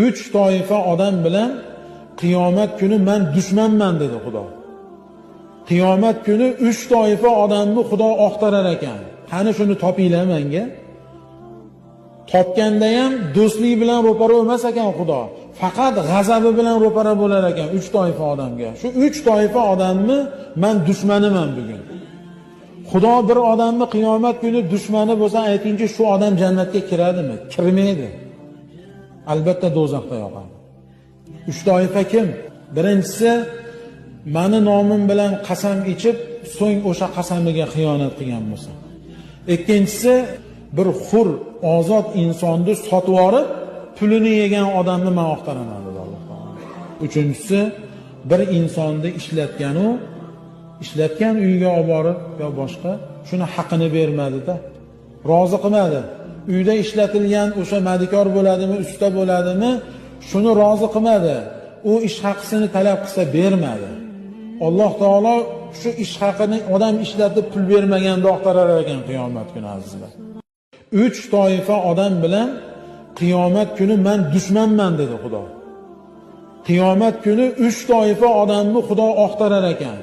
Uch toifa odam bilan qiyomat kuni men dushmanman dedi Xudo. Qiyomat kuni uch toifa odamni Xudo oqtarar ekan. Qani shuni topinglar menga. Topganda ham do'stlik bilan ro'para emas ekan Xudo. Faqat g'azabi bilan ro'para bo'lar ekan uch toifa odamga. Shu uch toifa odamni men dushmaniman bugun. Xudo bir odamni qiyomat kuni dushmani bo'lsa, aytingchi, shu odam jannatga kiradimi? Kirmaydi. Albatta do'zaxda yoqadi. Uch toifa kim? Birinchisi, meni nomim bilan qasam ichib, so'ng o'sha qasamiga xiyonat qilgan bo'lsa. Ikkinchisi, bir hur, ozod insonni sotib olib, pulini yegan odamni men oqtaraman dedi Alloh taolo. Uchinchisi, bir insonni ishlatgan-u, ishlatgan uyga olib borib yo boshqa, shuni haqini bermadi-da. Rozi qilmadi. Uyda ishlatilgan o'sha madikor bo'ladimi, usta bo'ladimi, shuni rozi qilmadi. U ish haqisini talab qilsa bermadi. Alloh taolo shu ish haqini odam ishlatib pul bermaganda oqtarar ekan qiyomat kuni azizlar. Uch toifa odam bilan qiyomat kuni men dushmanman dedi Xudo. Qiyomat kuni uch toifa odamni Xudo oqtarar ekan.